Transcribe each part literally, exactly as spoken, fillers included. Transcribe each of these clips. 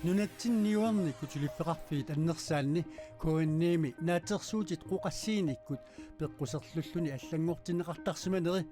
Nunatsinni niuernikkut suliffeqarfiit annersaanni K N I-mi naatsorsuutit qooqassiinikkut peqquserlulluni allanngortinneqartarsimaneri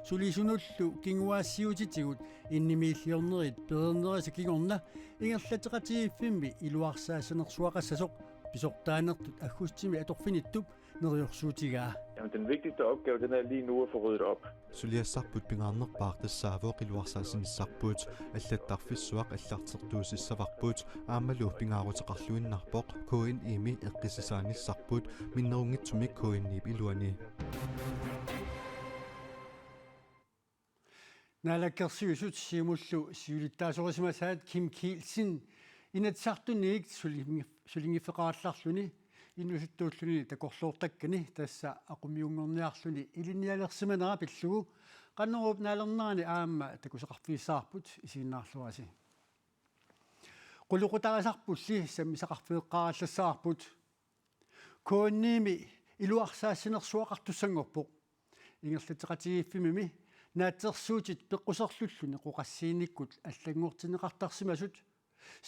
sulisunullu kinguaassiuutitigut innimiilliornerit pereernerisa kingorna ingerlatseqatigiiffimmi iluarsaassanersuaqassasoq pisortaanertut aggustimi atorfinittup neriorsuutigaa. Jamen, den vigtigste opgave, den er lige nu at få ryddet op. Suliassarput pingaarnerpaaq tassaavoq iluarsaassinissarput, allattarfissuaq allartertuusissavarput aammalu pingaaruteqarluinnarpoq K N I-mi eqqissisaanissarput minnerunngitsumik K N I-p iluani. Naalakkersuisut Siumullu siulittaasorisimasaat Kim Kielsen Inatsisartuniit sulingi-, sulingiffeqarallarluni inuusuttuulluni takorloortakkani tassa aqummiunngorniarluni ilinnialersimanera pillugu Qannerup naalernerani aamma takusaqarfigissavarput, isiginnaarluarisi. Qulequtarisarpulli sammisaqarfigeqqaarallassavarput. K N I-mi iluarsaassanersuaqartussanngorpoq. Ingerlatseqatigiiffimmi naatsorsuutit peqquserlulluni qooqassiinikkut allanngortinneqartarsimasut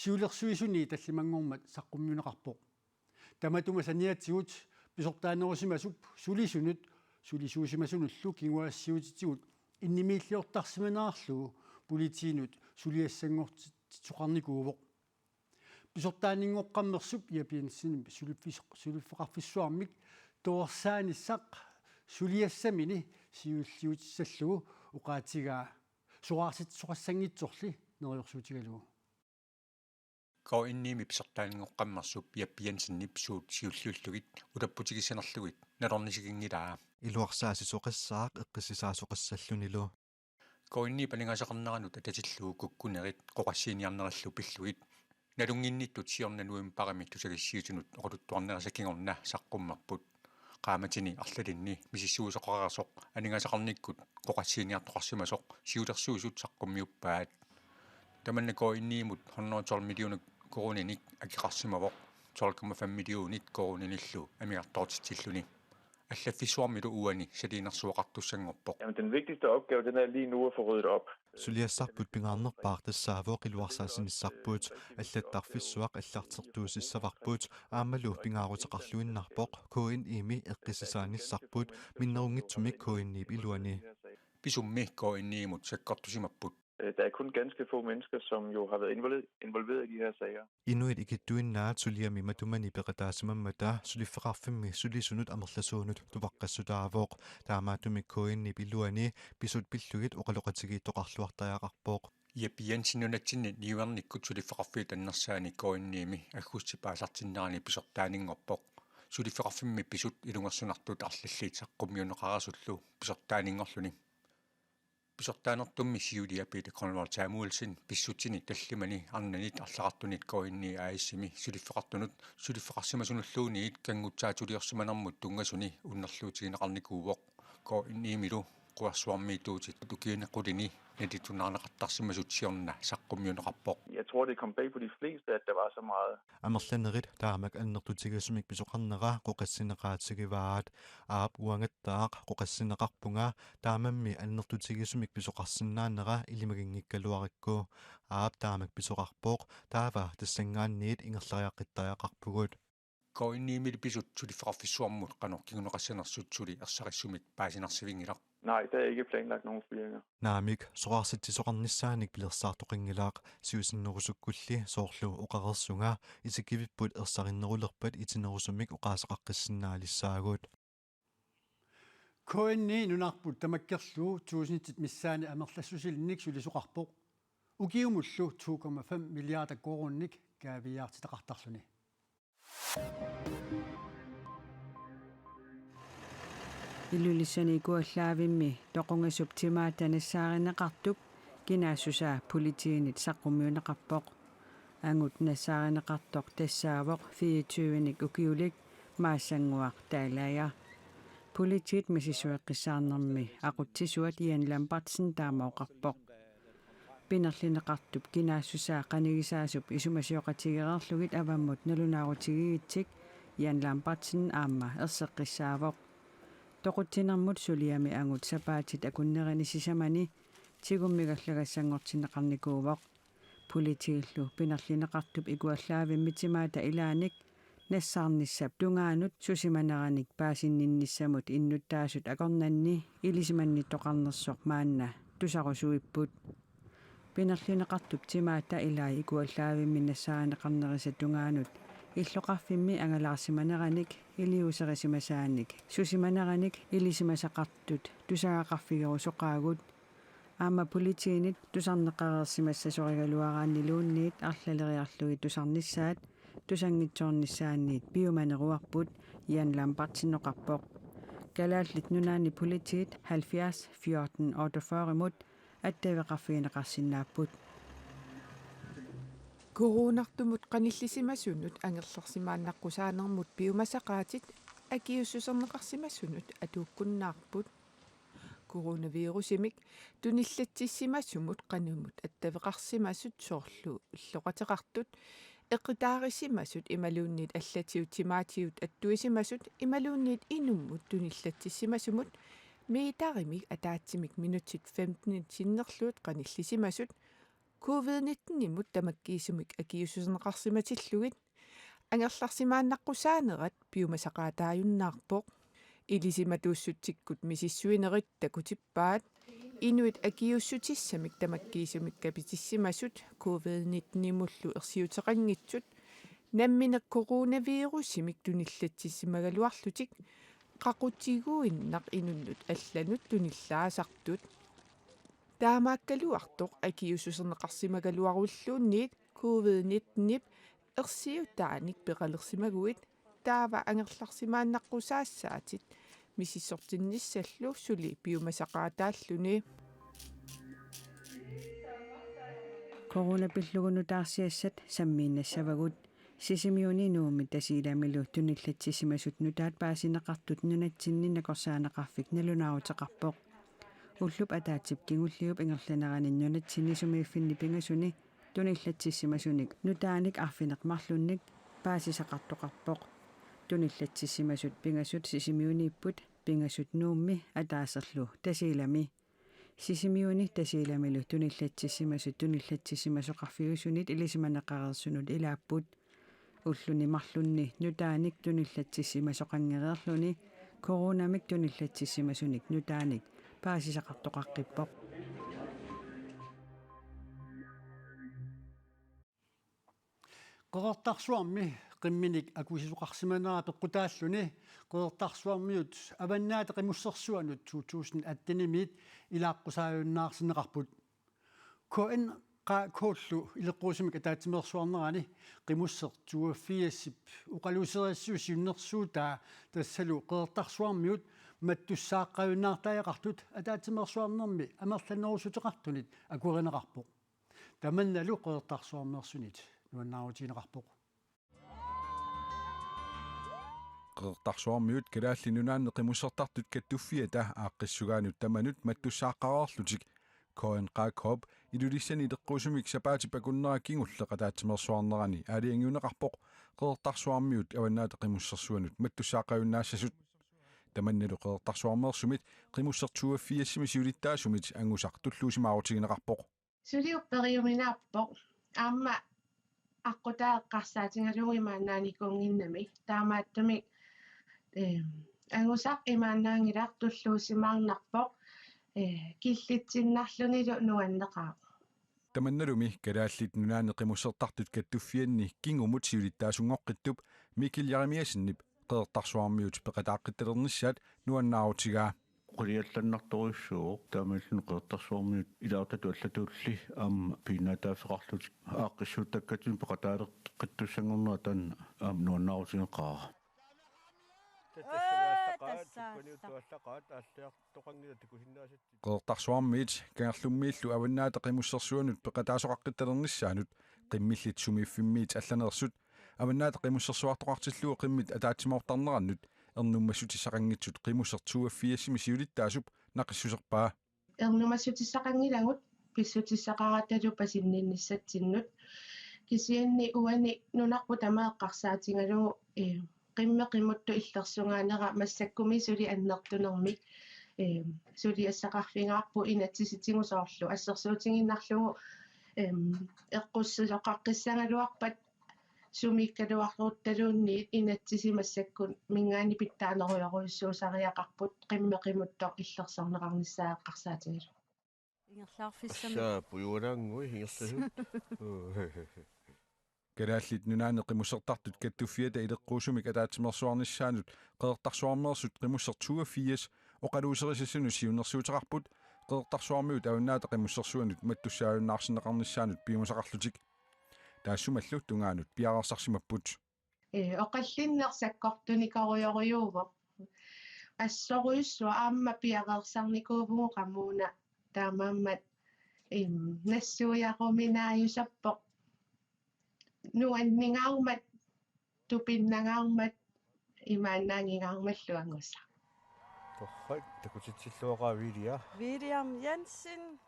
siulersuisuni tallimanngormat saqqummiunneqarpoq. Tamatuma saniatigut pisortaanerusimasup sulisunut sulisuusimasunullu kinguaassiuutitigut innimiilliortarsimanerarlugu politiinut suliassanngortitsisoqarnikuuvoq. Pisortaaninngoqqammersup Jeppe Jensenip suliffis-, suliffeqarfissuarmik toorsaanissaq suliassamini siulliutissallugu oqaatigaa soraarsitsisoqassanngitsorli neriorsuutigalugu. K N I-mi pisortaaninngoqqammersup Jeppe Jensenip suut siulliullugit ulapputigissanerlugit nalornisiginngilaa. Iluarsaasisoqassaaq eqqissisaasoqassallunilu. K N I-p aningaasaqarneranut atatillugu kukkunerit qooqassiiniarnerillu pillugit nalunnginnittut siorna novembarimi tusagassiuutinut oqaluttuarnerisa kingorna saqqummerput. Qaammatini arlalinni misissuisoqareersoq aningaasaqarnikkut qooqassiiniartoqarsimasoq siulersuisut saqqummiuppaat. Tamanna K N I-mut hundrede og tolv millioner koruuninik akeqarsimavoq, tolv komma fem millionit koruuninillu amigartoortitsilluni. Allaffissuarmilu uani saliinersuaqartussanngorpoq. Jamen, den vigtigste opgave, den er lige nu at få ryddet op. Suliassarput pingaarnerpaaq tassaavoq iluarsaassinissarput, allattarfissuaq allartertuusissavarput aammalu pingaaruteqarluinnarpoq K N I-mi eqqissisaanissarput minnerunngitsumik K N I-p iluani. Pisummi K N I-mut sakkortusimapput. Øh, Der er kun ganske få mennesker, som jo har været involveret, involveret i de her sager. Inuit ikittuinnaat suliami matumani peqataasimammata suliffeqarfimmi sulisunut amerlasuunut tupaqqassutaavoq. Taamaattumik K N I-p iluani pisut pillugit oqaloqatigiittoqarluartariaqarpoq. Jeppe Jensen nunatsinni niuernikkut suliffeqarfiit annersaanni K N I-mi aggustip aallartinnerani pisortaaninngorpoq. Suliffeqarfimmi pisut ilungersunartut arlallit saqqummiunneqareersullu pisortaaninngorluni. Pisortaanertummi siulia Peter Grønvold Samuelsen pissutsini tallimani arnanit arlaqartunit K N I A/S-imi suliffeqartunut suliffeqarsimasunulluunniit kanngutsaatsuliorsimanermut tunngasuni unnerluutigineqarnikuuvoq. K N I-milu quersuarmiittuutit ukiuni qulini nalitunaarneqartarsimasut siorna saqqummiunneqarpoq. Jeg tror, det kom bag på de fleste, at der var så meget. Amerlanerit taamak annertutigisumik pisoqarnera qooqassineqaatigivaat. Aap, uangattaaq qooqassineqarpunga, taamammi annertutigisumik pisoqarsinnaanera ilimaginngikkaluarikku. Aap, taamak pisoqarpoq, taava tassanngaanniit ingerlariaqqittariaqarpugut. K N I-mili pisut suliffeqarfissuarmut qanoq kinguneqassanersut suli ersarissumik paasinarsivinngilaq. Nej, der er ikke planlagt nogen fyringer. Naamik, soraarsitsisoqarnissaanik pilersaartoqanngilaq, siusinnerusukkulli soorlu oqareersunga isikkivipput ersarinnerulerpat itinerusumik oqaaseqaqqissinnaalissaagut. K N I nunarput tamakkerlugu tuusintit missaanni amerlassusilinnik sulisoqarpoq. Ukiumullu to komma fem milliarder koruuninik kaaviiaartitaqartarluni. Ilulissani Ikuallaavimmi toqungasup timaata nassaarineqartup kinaassusaa politiinit saqqummiunneqarpoq. Angut nassaarineqartoq tassaavoq fireogtyvenik ukiulik Maassannguaq Dalager. Politiit misissueqqissaarnermi aqutsisuat Jan Lambertsen taama oqarpoq. Pinerlineqartup kinaassusaa qanigisaasup isumasioqatigeereerlugit avammut nalunaarutigigitik Jan Lambertsen aamma erseqqissaavoq. Toqutsinermut suliami angut sapaatit akunnerini sisamani tigummigallagassanngortinneqarnikuuvoq. politiillu pinerlineqartup ikuallaavimmi timaata ilaanik nassaarnissap tungaanut susimaneranik paasinninnissamut innuttaasut akornanni ilisimannittoqarnersoq maanna tusarusuipput. Pinerlineqartup timaata ilai ikuallaavimmi nassaarineqarnerisa tungaanut illoqarfimmi angalaarsimaneranik iliuuserisimasaanik susimaneranik ilisimasaqartut tusagaqarfigerusoqaagut. Aamma politiinit tusarneqareersimassasorigaluaraanniluunniit arlaleriarlugit tusarnissaat tusanngitsoornissaanniit piumaneruarput, Jan Lambertsen oqarpoq. Kalaallit Nunaanni Politiit halvfjerds fjorten otteogfyrre-mut attaveqarfigineqarsinnaapput. Coronartumut qanillisimasunut angerlarsimaannaqqusaanermut piumasaqaatit akiuussuserneqarsimasunut atuukkunnaarput. Coronavirusimik tunillatsissimasumut qanimut attaveqarsimasut soorlu illoqateqartut, eqitaarisimasut imaluunniit allatigut timaatigut attuisimasut imaluunniit inummut tunillatsissimasumut meterimik ataatsimik minutsit femtenit sinnerlugit qanillisimasut covid nitten-imut tamakkiisumik akiuussuserneqarsimatillugit angerlarsimaannaqqusaanerat piumasaqaataajunnaarpoq. Ilisimatuussutsikkut misissuinerit takutippaat inuit akiuussutissamik tamakkiisumik kapitissimasut covid nitten-imullu ersiuteqanngitsut nammineq coronavirusimik tunillatsissimagaluarlutik qaqutiguinnaq inunnut allanut tunillaasartut. Taamaakkaluartoq akiuussuserneqarsimagaluarulluunniit covid nitten-ip ersiutaanik peqalersimaguit taava angerlarsimaannaqqusaassaatit misissortinnissallu suli piumasaqaataalluni. Corona pillugu nutaarsiassat sammiinnassavagut. Sisimiuni, Nuummi Tasiilamilu tunillatsissimasut nutaat paasineqartut nunatsinni nakorsaaneqarfik nalunaaruteqarpoq. Ullup ataatsip kingulliup ingerlanerani nunatsinni sumiiffinni pingasuni tunillatsissimasunik nutaanik arfineq-marlunnik paasisaqartoqarpoq. Tunillatsissimasut pingasut Sisimiuniipput, pingasut Nuummi ataaserlu Tasiilami. Sisimiuni Tasiilamilu tunillatsissimasut tunillatsissimasoqarfiusunit ilisimaneqareersunut ilaapput. Ulluni marlunni nutaanik tunillatsissimasoqanngereerluni coronamik tunillatsissimasunik nutaanik paasisaqartoqaqqippoq. Qeqertarsuarmi qimminik akusisoqarsimanera peqqutaalluni Qeqertarsuarmiut Avannaata Qimussersuanut to tusind atten-imiit ilaaqqusaajunnaarsinneqarput. K N Q K-llu ileqquusumik ataatsimeersuarnerani Qimusseq toogfirsip oqaluuserisassat siunnersuutaa tassalu Qeqertarsuarmiut mattussaaqqajunnaartariaqartut ataatsimeersuarnermi amerlanerussuteqartunit akuerineqarpoq. Tamannalu Qeqertarsuarmeersunit nuannaarutigineqarpoq. Qeqertarsuarmiut Kalaallit Nunaanni Qimussertartut Kattuffiata aaqqissugaanut tamanut mattussaaqqareerlutik K N Q K-p Ilulissani ileqquusumik sapaatip akunnera kingulleq ataatsimeersuarnerani aalajangiunneqarpoq Qeqertarsuarmiut Avannaata Qimussersuanut mattussaaqqajunnaassasut. Tamannalu Qeqertarsuarmeersumit Qimusseq toogfirsimi siulittaasumit angusaq tulluusimaarutigineqarpoq. Suli upperiuminaappoq. Aamma aqqutaa eqqarsaatigalugu imaannaanikuunnginnami. Taamaattumik, eh, angusaq imaannaanngilaq, tulluusimaarnarpoq. Eh, killitsinnarlunilu nuanneqaaq. Tamannalumi Kalaallit Nunaanni Qimussertartut Kattuffianni kingumut siulittaasunngoqqittup Mikkel Jeremiassenip Qeqertarsuarmiut peqataaqqittalernissaat nuannaarutigaa. Quliallannartorujussuuvoq, taamaalilluni Qeqertarsuarmiut ilaartatut allatulli aamma piginnaatitaaffeqarlutik aaqqissuuttakkatsinnik peqataaleqqittussanngornerat taanna aamma nuannaarutigeqaara. Ee, tassa. Qeqertarsuarmiit Kangerlummiillu Avannaata Qimussersuanut peqataasoqaqqittalernissaanut qimmillit sumiiffimmiit allaneersut Avannaata Qimussersuartoqartillugu qimmit ataatsimoortarnerannut ernummassutissaqanngitsut Qimusseq toogfirsimi siulittaasup naqissuserpaa. Ernummassutissaqanngilagut pissutissaqaratalu pasinninnissatsinnut. Kisianni uani nunarput tamaat eqqarsaatigalugu, eh, qimmeq qimuttut illersugaanerat massakkumi suli annertunermik, eh, suliassaqarfigaarput inatsisitigut soorlu assersuutigiinnarlugu Em, eqqussisoqaqqissagaluarpat sumiikkaluarluttaluunniit inatsisimassakkut mingaani pitsaanerujorujussuusariaqarput qimmeqimuttoq illersorneqarnissaa eqqarsaatigalugu. Ingerlaarfissamik. Assa, pujualaanngui ingerlasut. Kalaallit Nunaanni Qimussertartut Kattuffiata ileqquusumik ataatsimeersuarnissaanut Qeqertarsuarmeersut Qimusseq toogfirs oqaluuserisassannut siunnersuuteqarput, Qeqertarsuarmiut Avannaata Qimussersuanut mattussaajunnaarsinneqarnissaanut piumasaqarlutik. Taassumalu tungaanut piareersarsimapput. Ee, oqallinneq sakkortunikuujuuvoq. Assorujussuaq aamma piareersarnikuuvugut qamuuna, taamaammat, em, nassuiaruminaajusarpoq. Nuanningaarmat, tupinnangaarmat, imaannaanngingaarmallu angusa. Torrak, takutitsilluaqaa William. William Jensen.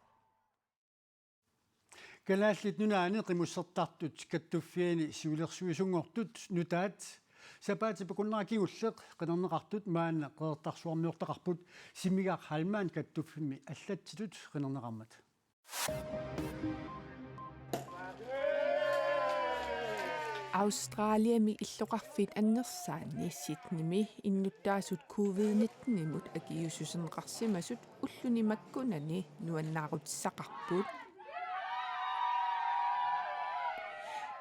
Kalaallit Nunaanni Qimussertartut Kattuffianni siulersuisunngortut nutaat sapaatip akunnera kingulleq qinerneqartut maanna Qeqertarsuarmiortaqarput, Simigaq Heilmann kattuffimmi allatsitut qinerneqarmat. Australiami illoqarfiit annersaanni Sydneymi innuttaasut covid nitten-imut akiuussuserneqarsimasut ulluni makkunani nuannaarutissaqarput.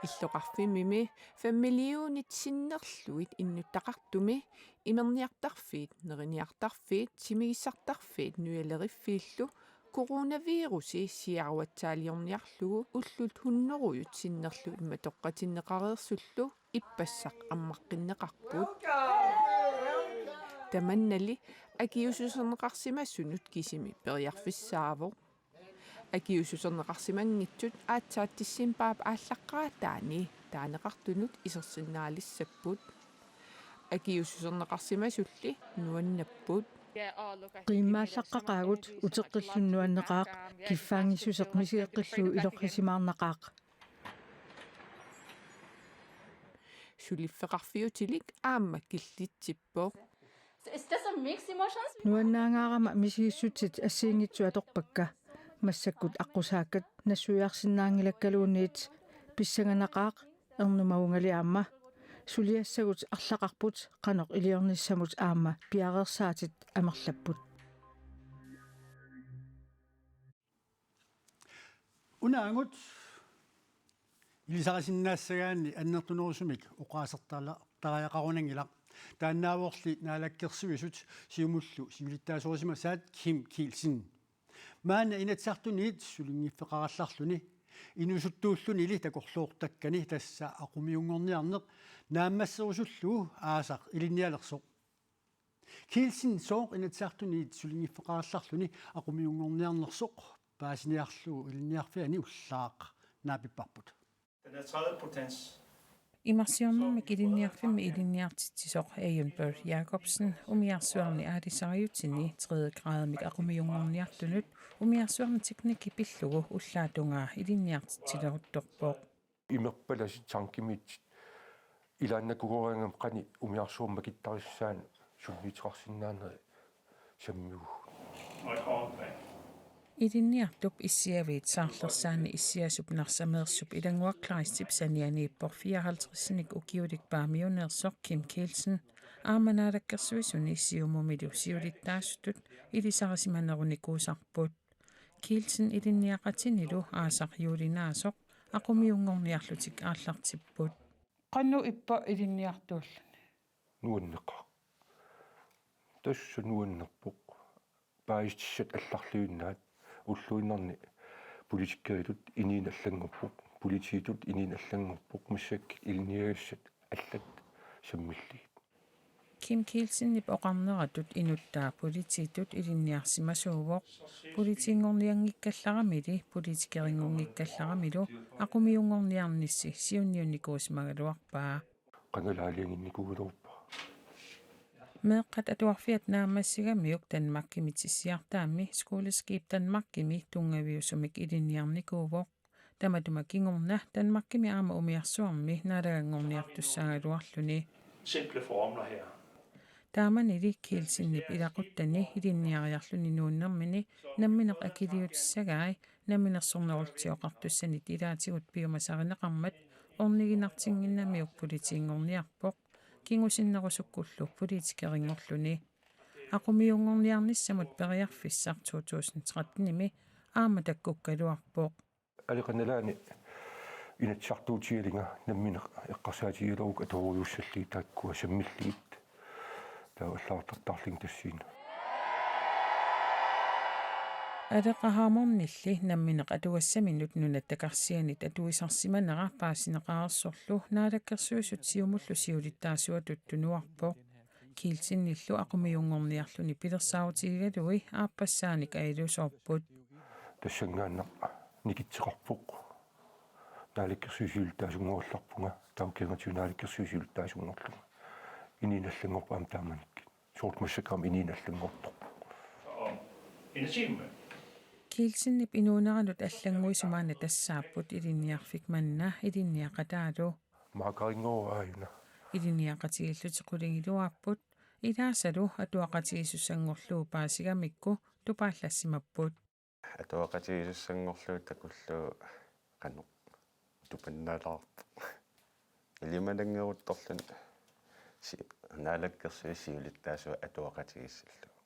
Illoqarfimmimi fem millionit sinnerlugit innuttaqartumi imerniartarfiit, neriniartarfiit, timigissartarfiit nujaleriffiillu coronavirusi siaruatsaaliorniarlugu ullut hunnorujut sinnerlugit matoqqatinneqareersullu ippassaq ammaqqinneqarput. Tamannali akiuussuserneqarsimasunut kisimi periarfissaavoq. Akiuussuserneqarsimanngitsut aatsaat decembarip aallaqqaataani taaneqartunut isersinnaalissapput. Akiuussuserneqarsimasulli nuannapput. Qiimmaallaqqaqaagut, uteqqilluni nuanneqaaq, kiffaanngissuseq misigeqqillugu ilorrisimaarnaqaaq. Suliffeqarfiutilik aamma killitsippoq. It's just a mixed emotions. Nuannaangaarama misigissutsit assigiinngitsut atorpakka. Massakkut aqqusaakkat nassuiarsinnaanngilakkaluunniit, pissanganaqaaq, ernumavungali aamma. Suliassagut arlaqarput qanoq iliornissamut aamma piareersaatit amerlapput. Unaagut ilisarisinnaassagaanni annertunerusumik oqaasertariaqarunanngilaq. Taannaavorli Naalakkersuisut Siumullu siulittaasorisimasaat Kim Kielsen. Maanna Inatsisartuniit sulinngiffeqarallarluni inuusuttuullunili takorloortakkani tassa aqumiunngorniarneq naammasserusullugu aasaq ilinnialersoq. Kielsen, sooq Inatsisartuniit sulinngiffeqarallarluni aqumiunngorniarnersoq paasiniarlugu ilinniarfiani ullaaq naapipparput. Den er tredje potens. Imarsiornermik ilinniarfimmi ilinniartitsisoq Ajunnbjørg Jakobsen umiarsuarni aalisariutini tredje gradimik aqumiunngorniartunut umiarsuarmi teknikki pillugu ullaatungaa ilinniartitsileruttorpoq. Imerpalasit tankimiit ilaannakugoriarami qanoq umiarsuarmi makittarissaanut sunniuteqarsinnaaneri sammivugut. Ilinniartup issiaviit saarlersaanni issiasup Narsameersup Ilannguaq Kleistip sanianiippoq fireoghalvtredsinik ukiulik paamiuneersoq Kim Kielsen aamma Naalakkersuisuni Siumumilu siulittaasutut ilisarisimanerunikuusarput. Kielsen ilinniaqatinilu aasaq juulinaasoq aqumiunngorniarlutik aallartipput. Qanoq ippa ilinniartuulluni? Nuanneqaaq. Tassa nuannerpoq. Paasissutissat allarluinnaat, ulluinnarni politikeritut inuuneq allanngorpoq, politiitut inuuneq allanngorpoq, massakkut ilinniagassat allat sammillugit. Kim Kielsenip oqarneratut inuttaa politiitut ilinniarsimasuuvoq. Politiinngornianngikkallaramili, politikerinngikkallaramilu aqumiunngorniarnissi siunniunnikuusimagaluarpaa. Qangalaaliannginnikuugaluarpara. Meeqqat atuarfiat naammassigamiuk Danmarkimi tissiartaammi Skoleskib Danmarkimi tunngaviusumik ilinniarnikuuvoq. Tamatuma kingorna Danmarkimi aamma umiarsuarmi naalaganngorniartussaagaluarluni. Simple formler her. Taamanili Kielsenip ilaquttani ilinniariarluni nuunnermini nammineq akiliutissagai namminersornerullutik oqartussanit ilaatigut piumasarineqarmat orniginartinnginnamiuk politiinngorniarpoq, kingusinnerusukkullu politikerinngorluni. Aqumiunngorniarnissamut periarfissaq to tusind tretten-imi aamma takkukkaluarpoq. Aleqa nalaani Inatsisartutigalugu nammineq eqqarsaatigigalugu atorujussallugit taakkua sammillugit. Taava allagartartarlugit tassani. Aleqa Hammondilli nammineq atugassaminut Nunatta Karsianit atuisarsimanera paasineqareersorlu Naalakkersuisut Siumullu siulittaasuatut tunuarpoq. Kielsenillu aqumiunngorniarluni pilersaarutigigalugit aappassaanik ajulusoorupput. Tassanngaannaq nikitseqarpoq. Naalakkersuisut siulittaasunngorallarpunga, taava kingornatigut naalakkersuisut siulittaasunngorlunga. Inuit allanngorput aamma taamanikkut. Soorlu massakkut aamma inuit allanngortorput. Kielsenip inuuneranut allannguisut maanna tassaapput ilinniarfik manna ilinniaqataalu. Maakarinngorup aajuna. Ilinniaqatigiillutik qulingiluaapput, ilaasalu atuaqatigiissusanngorlugu paasigamikku tupaallassimapput. Atuaqatigiissusanngorlugu takullugu qanoq tupannalaarpoq. Ilimananngeruttorluni si-, Naalakkersuisut siulittaasuat atuaqatigiissallugu.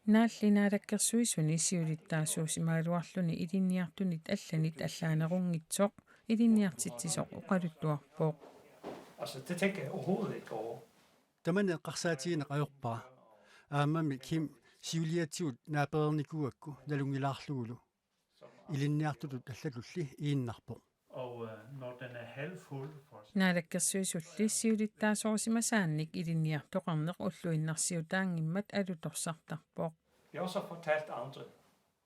Naalli Naalakkersuisuni siulittaasuusimagaluarluni ilinniartunit allanit allaanerunngitsoq ilinniartitsisoq oqaluttuarpoq. Altså, det tænker jeg overhovedet ikke over. Tamanna eqqarsaatigineq ajorpara. Aammami Kim siuliatigut naapereernikuugakku nalunngilaarlugulu. Ilinniartutut allatulli iinnarpoq. Og, øh, når den er halvfuld, for eksempel. Naalakkersuisulli siulittaasorisimasaannik ilinniartoqarneq ulluinnarsiutaanngimmat alutorsartarpoq. Jeg har så fortalt andre.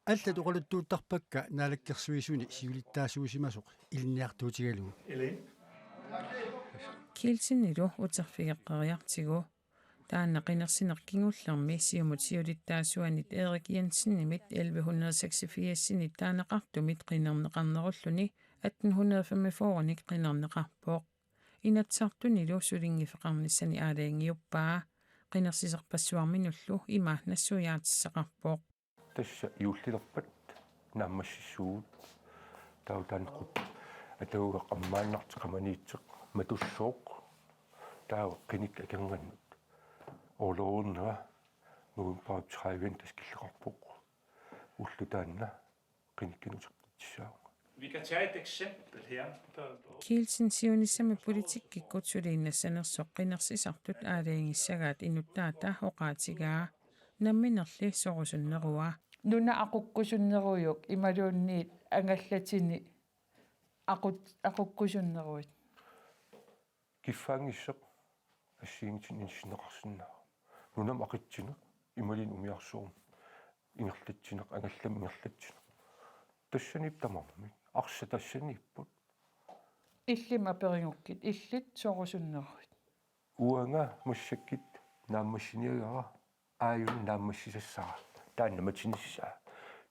Allat oqaluttuuttarpakka Naalakkersuisuni siulittaasuusimasoq ilinniartuutigalugu. Elaine? Kielsenilu uterfigeqqeriartigu. Taanna qinersineq kingullermi Siumut siulittaasuanit Erik Jensenimit elleve hundrede seksogfirs-init taaneqartumit qinerneqarnerulluni atten hundrede femogfyrre-nik qinerneqarpoq. Inatsisartunilu sulinngiffeqarnissani aalajangiuppaa. Qinersisorpassuarminullu ima nassuiaatissaqarpoq. Tassa juullilerpat naammassissuugut. Taava taanna qut-, atagugaq ammaannartoq qamaniitsoq matussooq. Taava qinikkat akornannut orloviinnera novembarip tredive-ani tassa killeqarpoq. Ulloq taanna qinikkanik utertitsissaavunga. Vi kan tage et eksempel her. Kielsen siunissami politikkikkut suliinnassanersoq qinersisartut aalajangissagaat inuttaata oqaatigaa. Namminerli sorusunnerua. Nuna aqukkusunnerujuk imaluunniit angallatini aqut-, aqukkusunneruit. Kiffaanngissoq assigiinngitsunik inissinneqarsinnaavoq. Nunami aqitsineq imaluunniit umiarsuarmi ingerlatsineq, angallamik ingerlatsineq. Tassaniippoq tamarmik. Arsaq tassaniippoq. Illimmi aperigukkit, illit sorusunneruit? Uanga massakkut naammassiniagara aajuna naammassisassara. Taanna matinissaa.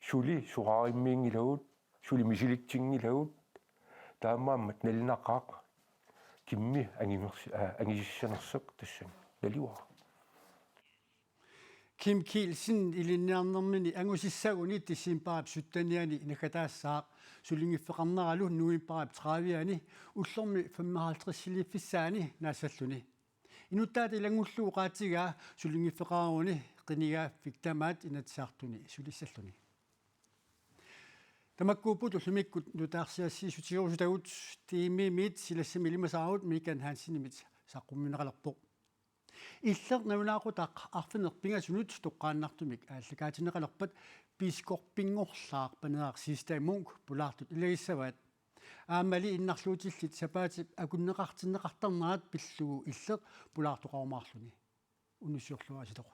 Suli soraarummiinngilagut, suli misilitsinngilagut. Taamaammat nalunaqaaq Kimmi angimersi-, aa, angisissanersoq tassani. Naluara. Kim Kielsen ilinniarnermini angusissaguni decembarip syttenianni naggataassaaq, sulinngiffeqarneralu novembarip tredive-ani ullormi femoghalvtredsiliiffissaani naassalluni. Inuttaata ilanngullugu oqaatigaa sulinngiffeqaruni qinigaaffik tamaat Inatsisartuni sulissalluni. Tamakkuupput ullumikkut nutaarsiassiissutigerusutagut. Tiimimiit silassami ilimasaarut Mikan Hansenimit saqqummiunneqalerpoq. Illeq nalunaaqutaq arfineq-pingasunut toqqaannartumik aallakaatinneqalerpat biskoppinngorlaaq Paneeraq Siegstad Munk pulaartut ilagissavaat. Aammali innarluutillit sapaatip akunneqartinneqartarnerat pillugu illeq pulaartoqarumaarluni. Unnussiorluarisi toqu.